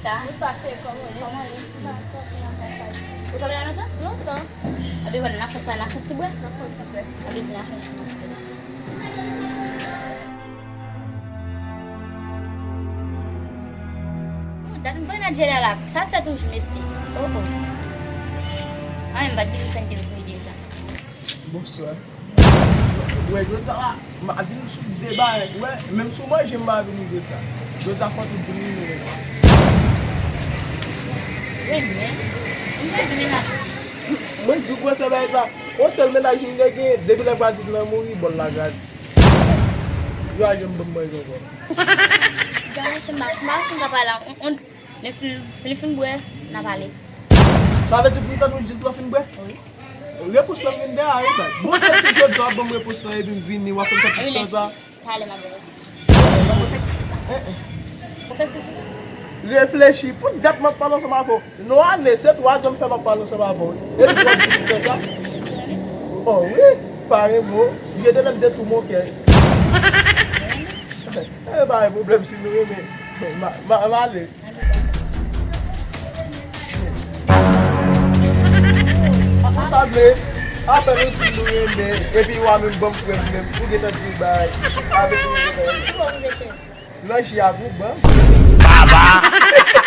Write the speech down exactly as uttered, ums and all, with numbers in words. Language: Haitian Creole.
Bonswa, cheri, kòman w ye? Kòman w ye? Ou travay la lontan? Lontan. Anben, vwala, n ap fè sa, n ap fè ti bwè. N ap fè ti bwè. Anben, vin avè m. Dat m pa nan djè la la. Sa fè toujou, mesye. Oh, oh. Anyen, m pa t vin fè m te vini deja. Bonswa. Wè, jodi a la, m a vin sou de bagay. Wè, menm si w manje, m pa vin jodi a. Jodi a fò tou di m li menm. Wi, men. M te di menaj. Mwen di w gwosè bagay sa. Yon sèl menaj m te gen, depi lè vwazin nan mouri, bòl la grate. Yo a janm ban m manje ankò. Gade, se ma, ma, se m ka pale. On, on, lè fin, lè fin bwè, n a pale. Sa vle di pou m tann ou jis lè w fin bwè? Wi. Repons lan vin dèyè a, wi, baz. Bon, tèt si jodi a w ap ban m repons lan epi m vini, w ap fè m fè tout chan sa. Talè m ap ba w repons. Ou fè sou sa. Eh, eh. Ou fè sou sa. Reflechi. Pou dat m ap pale ansanm avè w. Non, ane, se twa zan m fè m ap pale ansanm avè w. Epi w ap di m fè sa. Oh, wi. Pare mo. Je de lèm de tou mon kè. Eh, pa gen pwoblèm si nou renmen. Ma, ma, ma ale. Sa vle, apèn ou di m nou renmen, epi w a menm ban m prèv menm, ou gentan di bagay, avèk ou gentan. Nan ji a pou ban. Baba!